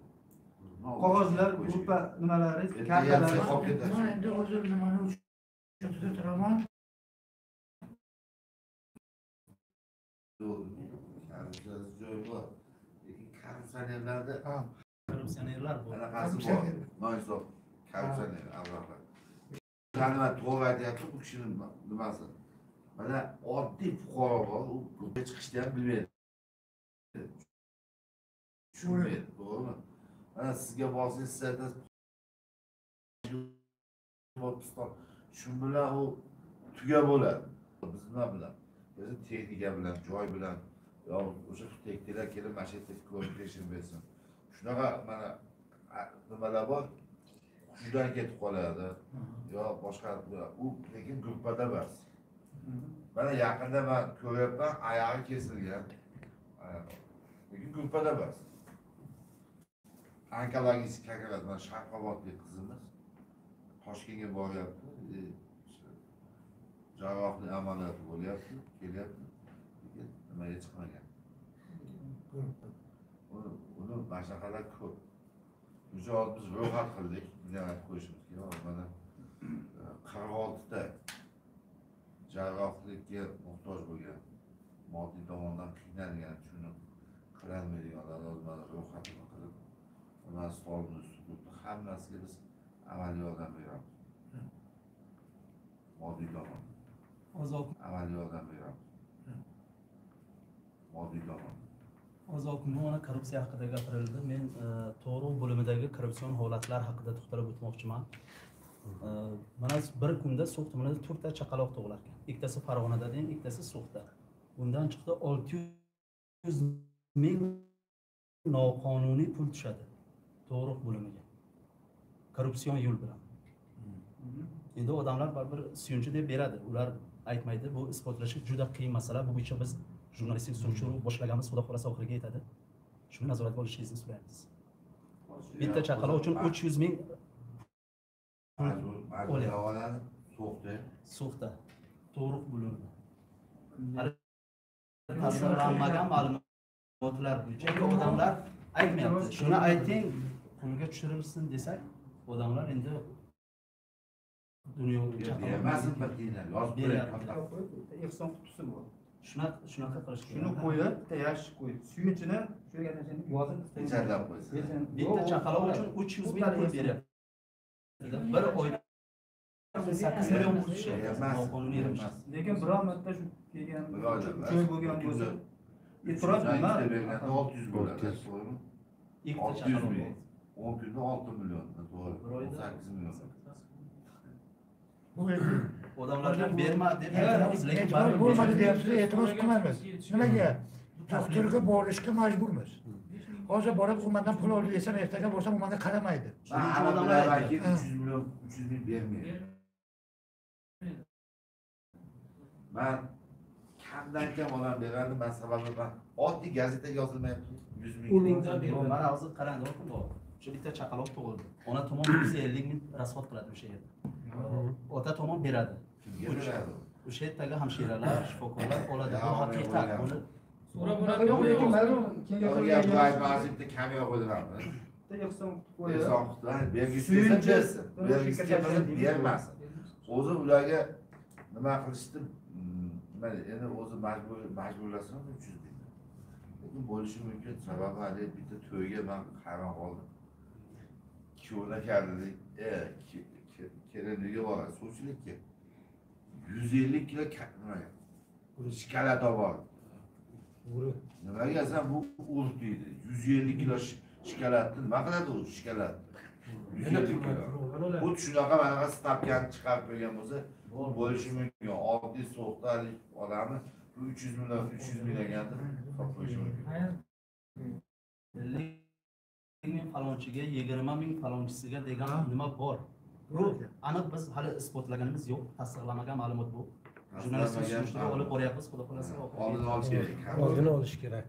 Qog'ozlar, gruppa nimalari, kartalari. Men endi o'zim nimani uchun turaman. Joy bor. Lekin korrupsionerlarda korrupsionerlar bor. Anaqasi bor. Noisof korrupsioner avvallar. Nima to'g'ri aytyapti bu kishining nimasi? Mana oddiy fuqaro bor, u gruppaga chiqishni ham bilmaydi. Tushunmaydi, to'g'rimi? Mana sizga borsangiz, siz aytasiz, shu bilan u tuga bo'ladi. Biz nima bilan? Biz texnika bilan, joy bilan, yo o'sha texniklar kelib mana shu yerda ko'rib tekshirib bersin. Shunaqa mana nimalar bor, hushidan ketib qoladi yo boshqa, u lekin gruppada emas. Mana yaqinda men ko'ryapman, oyog'i kesilgan. Lekin gruppada emas. Onkologik kakrat, mana Sharqobodlik qizimiz Toshkentga boryapti, jarrohlik amaliyoti bo'lyapti, kelyapti, lekin nimaga chiqmagan. Uni mashaqalar ko'p. O'sha biz ro'yxat qildik, buni aytib qo'yishimiz kerak. Mana 46 ta jarrohlikka muhtoj bo'lgan, moddiy tomondan qiynalgan, shuni qilolmaydiganlar mana ro'yxatini qilib, ular stolni ustida turibdi, hammasiga biz amaliy yordam beramiz. Moddiy tomondan. Amaliy yordam beramiz. Moddiy tomondan. Mana korrupsiya haqida gapirildi. Men tug'ruq bo'limidagi korrupsion holatlar haqida to'xtalib o'tmoqchiman. Mana bir kunda So'x tumanida 4 ta chaqaloq tug'ilar ekan. Ikkitasi Farg'onada deng, ikkitasi So'xda. Bundan chiqdi 600 ming noqonuniy pul tushadi tug'ruq bo'limiga. Korrupsion yo'l bilan. Endi odamlar baribir suyunchi deb beradi. Ular aytmaydi. Bu isbotlashi juda qiyin masala. Bu bo'yicha biz jurnalistik surishtiruv boshlaganmiz. Xudo xohlasa oxiriga yetadi. Shuni nazoratga olishingizni so'raymiz. Bitta chaqaloq uchun 300 ming majbur davolanib So'xda. So'xda. Tug'ruq bo'limida. Hali tasdiqlanmagan ma'lumotlar bo'yicha odamlar aytmayapti. Shuni ayting, qo'lga tushirilsin desak, odamlar endi dunyoga bermasin bir tiyin, yozib beryapti. Ehson qutisi bor. Shunaqa qilish kerak. Shuni qo'yib, bitta yashik qo'yib, suyunchini shu yerga tashlab yozib, pecharlab qo'ysin. Bitta chaqaloq uchun 300 ming pul beryapti. Bir oyda 8 million pul tushyapti. Noqonuniy ravishda. Lekin biror marta shu kelgan joy bo'lgan bo'lsa, e'tiroz nima? 600 bo'ladi. Ikkita chaqaloq. 10 kunda 6 million, to'g'ri. 18 million. Odamlarga berma deb aytamiz, lekin baribir bo'lmadi deyapsiz, e'tiroz qilmaymiz. Nimaga? Doktorga borishga majburmiz. Hozir borib u mendan pul oldi desam, ertaga borsam u menga qaramaydi. Odamlar 300 million, 300 ming bermaydi. Men kamdan kam odam beradi, men sababi ben oddiy gazetaga yozilmayapti 100 ming. Mana hozir qarang, bor. O'sha bitta chaqaloq tug'ildi. Ona tomon 150 ming rasxod qiladi o'sha yerda. Ota tomon beradi. O'sha yerdagi hamshiralar, shifokorlar oladi. Bu haqiqat. Buni so'rab boradi. Yo'q, lekin ma'lum kengash ba'zi bitta kamera qo'ydilarmi? Bitta ehson qo'yib, ehson qutini bergisi kelsa bersin, bergisi kelmasa bermasin. O'zi ularga nima qilishdi? Nima endi o'zi majburlasin 300 ming. Lekin bo'lishi mumkin. Sababi hali bitta to'yga men hayron qoldim. Kuyovlar keldi, kelin uyga boradi, suvchilikka. 150 kilo nima shokolad olib bordi. Nimaga sen bu urf deydi. 150 kilo shokoladni nima qiladi u shokolad? 150 kilo. Bu shunaqa manaqa stavkani chiqarib qo'ygan bo'lsa, bo'lishi mumkin. Oddiy so'xtalik odamni bu 300 million, 300 ming deganda qilib qo'yishi mumkin. 50 ming falonchiga, 20 ming falonchisiga degan nima bor? Bu aniq biz hali isbotlaganimiz yo'q, tasdiqlanmagan ma'lumot bu. Jurnalistlar surishtirib olib boryapmiz, xudo xolasa oldini olish kerak. Oldini olish kerak.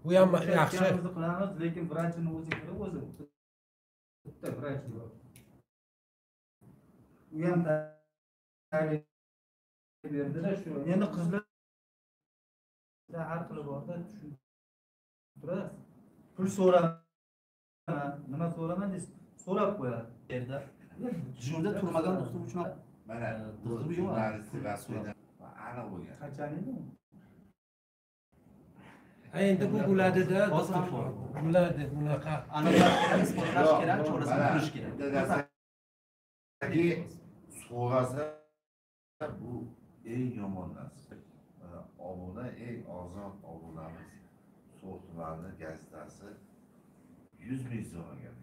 Bu ham yaxshi. Qilamiz, lekin vrachini o'zi kirib o'zi. Bitta vrach bor. U ham berdilar shu. Endi qizlar har xil borda tushuntirasiz. Pul so'rama, nima so'rama deysiz, so'rab qo'yadi. Yerda jurnda turmagan doktor uchun mana doktor yo'q. Aniq bo'lgan. Qachon edi? Endi bu bo'ladi-da, bo'ladi bunaqa. Aniqlash kerak, isbotlash kerak, chorasini ko'rish kerak. So'rasa bu eng yomon narsa. Mana obuna eng arzon obunamiz So'x tumani gazetasi 100 ming so'ragan.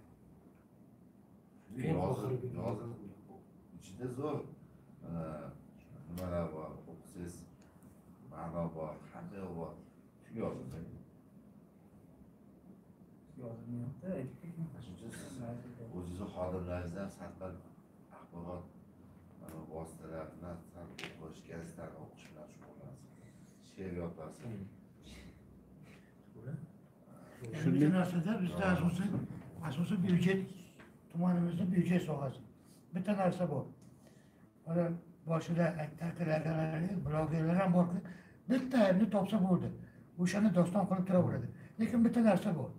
Yozib ichida zo'r nimalar bor, o'qisangiz ma'no bor, hamma bor. Shu yozilmagan. Yozilmayapti. Shuning uchun siz o'zingizni xodimlaringizdan sal axborot vositalari bilan sal o'qish, gazetani o'qish bilan shug'ullansin. She'r yozsin. Bitta narsada bizda asosan byudjet, tumanimizda byudjet sohasi. Bitta narsa bor. Mana boshida aytganlaringiz, blogerlar ham borki, bitta aybni topsa bo'ldi. O'shani doston qilib turaveradi. Lekin bitta narsa bor.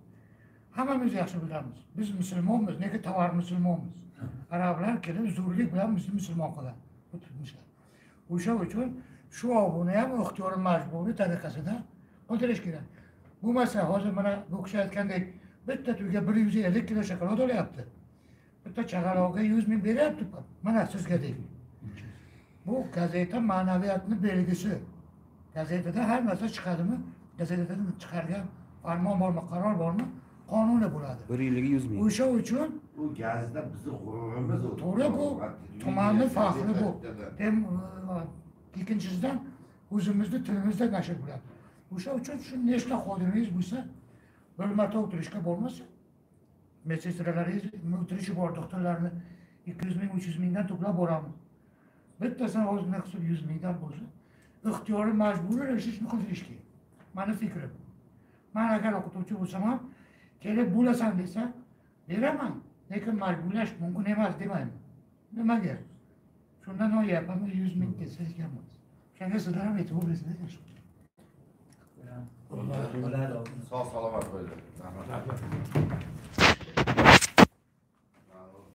Hammamiz yaxshi bilamiz. Biz musulmonmiz, nega tovar musulmonmiz? Arablar kelib zo'rlik bilan bizni musulmon qiladi. O'tirmishlar. O'sha uchun shu obuni ham ixtiyoriy majburiy tariqasida qildirish kerak. Bo'lmasa hozir mana bu kishi aytgandek bitta tuyga 150 kilo shokolad olyapti. Bitta chaqaloqqa 100 ming beryapti. Mana sizga deydi. Bu gazeta ma'naviyatni belgisi. Gazetada har narsa chiqadimi? Gazetadan chiqargan farmon bormi, qaror bormi? Qonuni bo'ladi. Bir yilga 100 ming. O'sha uchun bu gazeta bizni g'ururimiz. To'g'ri, bu tumanni faxri bu. Ikkinchisidan o'zimizni tilimizda nashr bo'ladi. O'sha uchun shu nechta xodimingiz bo'lsa, bir marta o'tirishga bo'lmasa, medsestralaringiz o'tirishi bor, doktorlarni 200 ming, 300 mingdan to'plab boramiz. Bittasini o'zini qilib 100 mingdan bo'lsa, ixtiyoriy majburiy ravishda shuni qildirish kerak. Mani fikrim. Men agar o'qituvchi bo'lsam ham, kelib bo'lasan desa, beraman, lekin majburlash mumkin emas demayman. Nimaga? Shundan olyapman, 100 ming desangiz kam emas. O'shanga sizlar ham e'tibor bersangiz yaxshi. Bo'ladi. Sog' salomat bo'linglar. Rahmat. Rahmat.